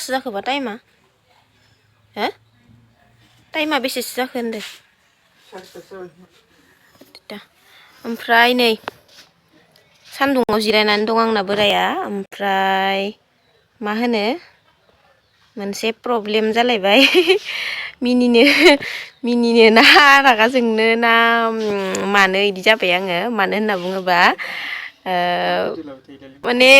खैथासो जाखोबा टाइमा हो टाइमा बेसेसो जाखो होनदो ओमफ्राय नै सान्दुङाव जिरायनानै दं आंना बोराया ओमफ्राय मा होनो मोनसे प्रब्लेम जालायबाय मिनिनो ना रागा जोंनो ना मानो इदि जाबाय आङो मानो होनना बुङोबा माने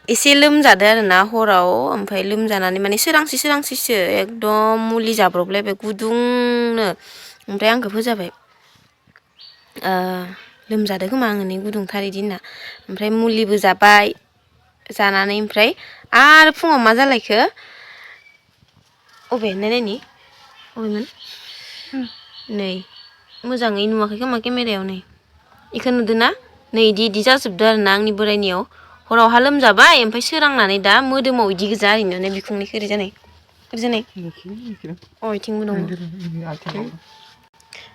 एसे लोमजादो आरोना हराव ओमफ्राय लोमजानानै माने सोरांसिसो एकदम मुलि जाब्रबलायबाय गुदुंनो ओमफ्राय आंखौ फोजाबाय लोमजादों खोमा आङो नै गुदुंथार इदि होनना ओमफ्राय मुलिबो जाबाय जानानै ओमफ्राय आरो फुङाव मा जालायखो अबे नायनि अबेमोन नै मोजाङै नुवाखै खोमा केमेरायाव नै इखौ नुदोंना नै इदि जाजोबदों आरोना आंनि बोरायनियाव हरावहा लोमजाबाय ओमफ्राय सोरांनानै दा मोदोमाव इदि गोजा ओरैनो बिखुंनिखो ओरै जानाय इथिंबो दङ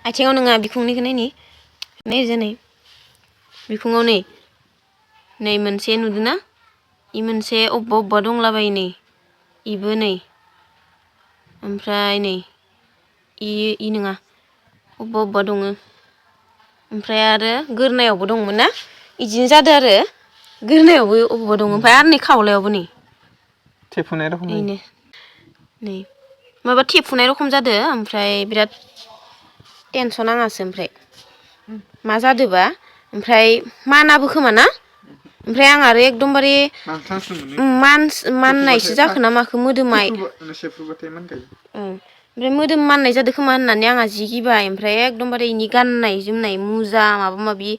आथिङाव नङा बिखुंनिखौ नायनि नै जानाय बिखुङाव नै मोनसे नुदोंना इ मोनसे अबेबा दंलाबायो नै इबो नै ओमफ्राय नै इ नङा अबेबा दङ ओमफ्राय आरो गोरनायावबो दंमोन ना इदिनो जादों आरो गोरनायावबो अबावबा दङ ओमफ्राय आरो नै खावलायावबो नै थेफुनाय रखम नै माबा थेफुनाय रखम जादों ओमफ्राय बिराद टेनसन आंहासो ओमफ्राय मा जादोबा ओमफ्राय मानाबो खोमा ना ओमफ्राय आं आरो एकदमबारे माननायसो जाखो ना माखो मोदोमा ओमफ्राय मोदोम माननाय जादों खोमा होननानै आंहा जि गिबाय ओमफ्राय एकदमबारे इनि गाननाय जोमनाय मुजा माबा माबि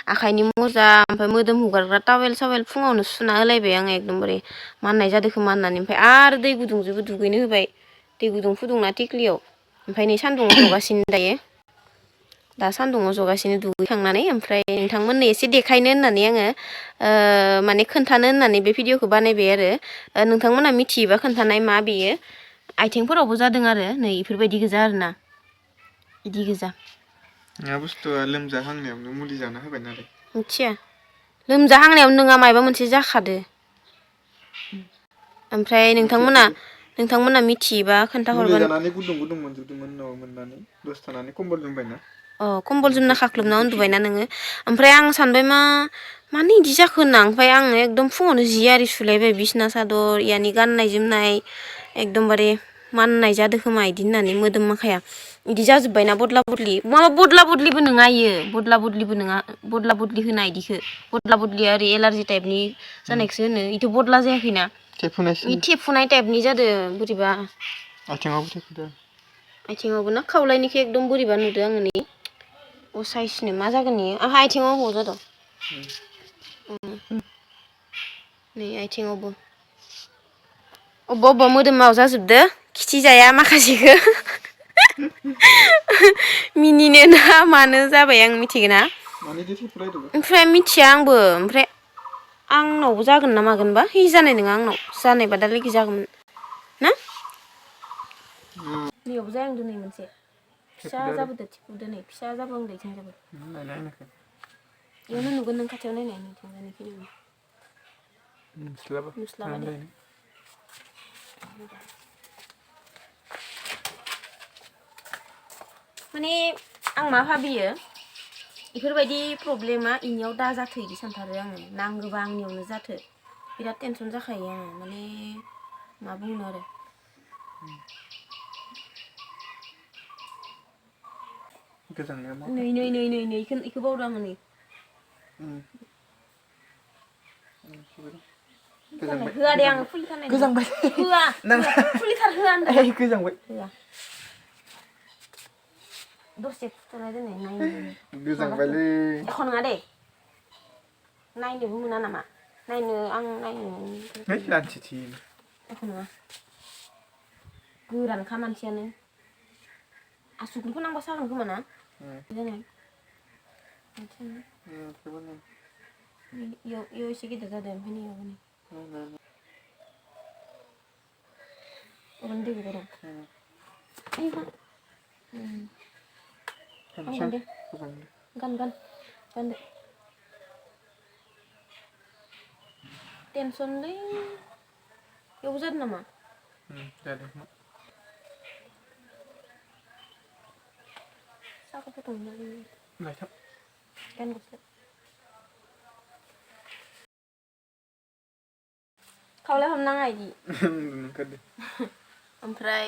आखाइनि मुजा ओमफ्राय मोदोम हुगारग्रा टावेल सावेल फुङावनो सुना होलायबाय आङो एकदमबारे माननाय जादों खोमा होननानै ओमफ्राय आरो दै गुदुंजोंबो दुगैनो होबाय दै गुदुं फुदुंना थिख्लियाव ओमफ्राय नै सान्दुङाव जगासिनो दायो दा सान्दुङाव जगासिनो दुगैखांनानै ओमफ्राय नोंथांमोननो एसे देखायनो होननानै आङो माने खोन्थानो होननानै बे भिडिअखौ बानायबाय आरो नोंथांमोना मिथियोबा खोन्थानाय मा बेयो आथिंफोरावबो जादों आरो नै इफोरबायदि गोजा आरोना इदि गोजा मा बुस्थुआ लोमजाहांनायावनो मुलि जाना होबाय नालाय मिथिया लोमजाहांनायावनो नोङा मायबा मोनसे जाखादो ओमफ्राय नोंथांमोना मिथियोबा मुलि खोन्थाहरबानो जानानै गुदुं मोनजोबदोंमोन उनाव मोननानै दसे थानानै कम्बल जोमबायना कम्बल जोमना खाख्लोबना उन्दुबायना नोङो ओमफ्राय आं सानबाय मानो इदि जाखो होनना ओमफ्राय आङो एकदम फुङावनो जि आरि सुलायबाय बिसना सादर यानि गाननाय जोमनाय एकदमबारे माननाय जादों खोमा इदि होननानै मोदोम माखाया इदि जाजोब्बायना बदला बदलि माबा बदला बदलिबो नङा इयो बदला बदलिबो नङा बदला बदलि होना इदिखो बदला बदलिया ओरै एलारजि टाइपनि जानायखौसो होनो इथ' बदला जायाखैना थेफुनाय टाइपनि जादों बोरैबा आथिङावबो ना खावलायनिखौ एकदम बोरैबा नुदों आङो नै असाइसनो मा जागोन इयो आंहा आथिङाव अबाव जादों नै आथिङावबो अबेबा मोदोमाव जाजोबदो खिथिजाया माखासेखौ मिनिनो ना मानो जाबाय आं मिथिगोना ओमफ्राय मिथिया आंबो ओमफ्राय आंनावबो जागोन ना मागोनबा जानाय नङा आंनाव जानायबा दालागि जागौमोन ना नैयावबो जाहांदों नै मोनसे फिसा जाबोदो थिफुदो नै फिसा जाबोहांदो इथिंजायबो इयावनो नुगोन नों खाथियाव नायनाय नुस्लाबा दे माने आं मा भाबियो इफोरबायदि प्रब्लेमा इनियाव दाजाथो इदि सानथारो आङो नांगौबा आंनियावनो जाथो बिराद टेनसन जाखायो आङो माने मा बुंनो आरो नै इखौ बावदों आङो नै होआ दे आङो फुलिथारनाय होआ फुलिथार होआ होनदों होआ दसे फुथ'नाय दोनै नायनो गोजांबायलै एख' नङा दे नायनोबो मोना नामा आं नायनो एख' नङा गोरानखा मानसियानो आसुगुरखौ फोनांबा सागोन खोमा ना इयाव एसे गिदिर जादों ओमफ्राय नैयावबो नै दै गबाय दं गानदो टेनसनलै बेयावबो गोबाव जादों नामा? जादों साखौ फुदुंनानै लायथाब गान गस्ला खावलाय हमनाङा इदि ओंखारदो ओमफ्राय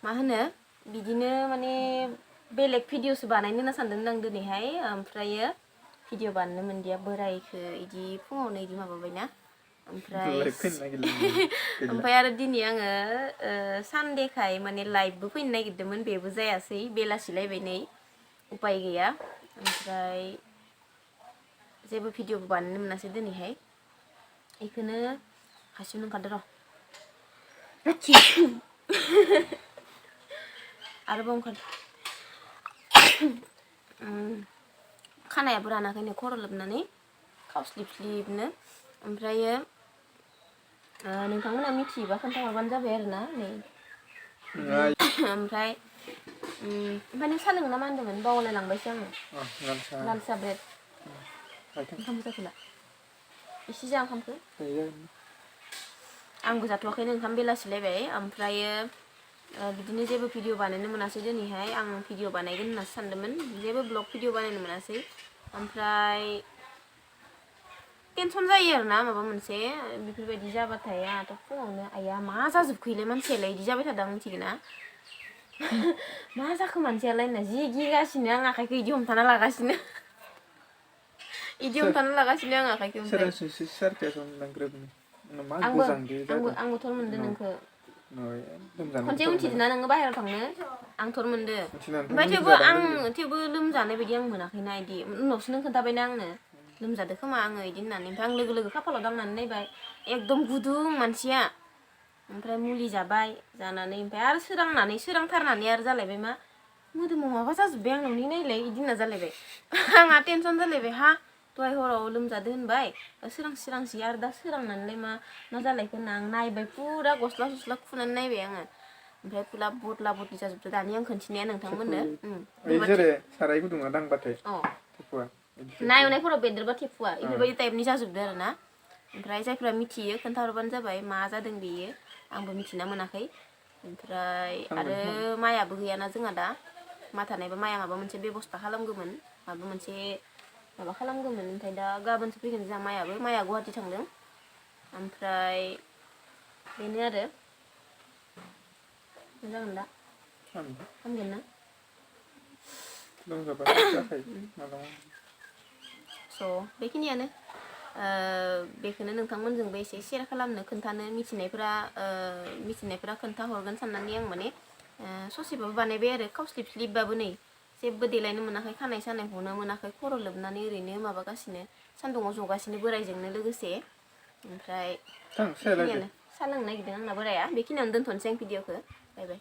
मा होनो बिदिनो माने बेलेग भिडिअसो बानायनो होनना सानदोंमोन आं दिनैहाय ओमफ्रायो भिडिअ बानायनो मोनदिया बोरायखो इदि फुङावनो इदि माबाबायना ओमफ्राय लाइभ फैनो नागिरदोंमोन गैला ओमफ्राय आरो दिनै आङो सानडेखाय माने लाइभबो फैनो नागिरदोंमोन बेबो जायासै बेलासिलायबाय नै उपाय गैया ओमफ्राय जेबो भिडिअबो बानायनो मोनासै दिनैहाय इखौनो हासिनो ओंखारदो र' आरोबाव ओंखारदो खानायाबो रानाखैनो खर' लोबनानै खावस्लिब स्लिबनो ओमफ्रायो नोंथांमोना मिथियोबा खोन्थाहरबानो जाबाय आरोना नै ओमफ्राय नों सा लोंनो ना मा होनदोंमोन बावलायलांबायसो आङो लाल सा ब्रेड ओंखाम जाथ'ला एसे जा ओंखामखौ आंबो जाथ'वाखैनो ओंखाम बेलासिलायबाय ओमफ्रायो बिदिनो जेबो भिडिअ बानायनो मोनासै दिनैहाय आं भिडिअ बानायगोन होननासो सानदोंमोन जेबो ब्लग भिडिअ बानायनो मोनासै ओमफ्राय टेनसन जायो आरोना माबा मोनसे बेफोरबायदि जाबाथाय आंहाथ' फुङावनो आइया मा जाजोबखोलै मानसियालाय इदि जाबाय थादों मिथिगोना मा जाखो मानसियालाय होनना जि गिगासिनो आं आखाइखौ इदि हमथाना लागासिनो इदि हमथाना लागासिनो आं आखाइखौ ओमफ्राय आंबो थर मोनदो नोंखो खनसे मिथिदोंना नोङो बाहेराव थांनो आं थर मोनदो ओमफ्राय थेवबो लोमजानाय बायदि आं मोनाखैना इदि उनावसो नों खोन्थाबायना आंनो लोमजादो खोमा आङो इदि होननानै ओमफ्राय आं लोगो लोगो खाफालाव दांनानै नायबाय एकदम गुदुं मानसिया ओमफ्राय मुलि जाबाय जानानै ओमफ्राय आरो सोरांथारनानै आरो जालायबाय मा मोदोमाव माबा जाजोब्बाय आंनाव नायलाय इदि होनना जालायबाय आंहा टेनसन जालायबाय हा दहाय हराव लोमजादो होनबाय सोरांसि आरो दा सोरांनानैलाय मा जालायखो होनना आं नायबाय फुरा गस्ला सस्ला खुनानै नायबाय आङो ओमफ्राय फुरा बदला बदलि जाजोबदो दानि आं खोन्थिनाया नोंथांमोननो साराय गुदुङा दांबाथाय नायनायफोराव बेरदेरबा थेफुवा बेफोरबायदि टाइपनि जाजोबदो आरोना ओमफ्राय जायफ्रा मिथियो खोन्थाहरबानो जाबाय मा जादों बेयो आंबो मिथिना मोनाखै ओमफ्राय आरो माइयाबो गैयाना जोंहा दा मा थानायबा माइया माबा मोनसे बेबस्था खालामगौमोन माबा मोनसे माबा खालामगौमोन ओमफ्राय दा गाबोनसो फैगोन जोंहा माइया गुवाहाटि थांदों ओमफ्राय बेनो आरो मा जागोन दा हामगोन ना स' बेखिनियानो बेखौनो नोंथांमोनजोंबो एसे शेयार खालामनो खोन्थानो मिथिनायफोरा खोन्थाहरगोन साननानै आं माने ससेबाबो बानायबाय आरो खावस्लिब स्लिबबाबो नै जेबो देलायनो मोनाखै खानाय सानाय हनो मोनाखै खर' लोबनानै ओरैनो माबागासिनो सान्दुङाव जगासिनो बोरायजोंनो लोगोसे ओमफ्राय बेखिनियानो सा लोंनो नागिरदों आंना बोराया बेखिनियावनो दोनथ'नोसै आं भिडिअखौ बाय बाय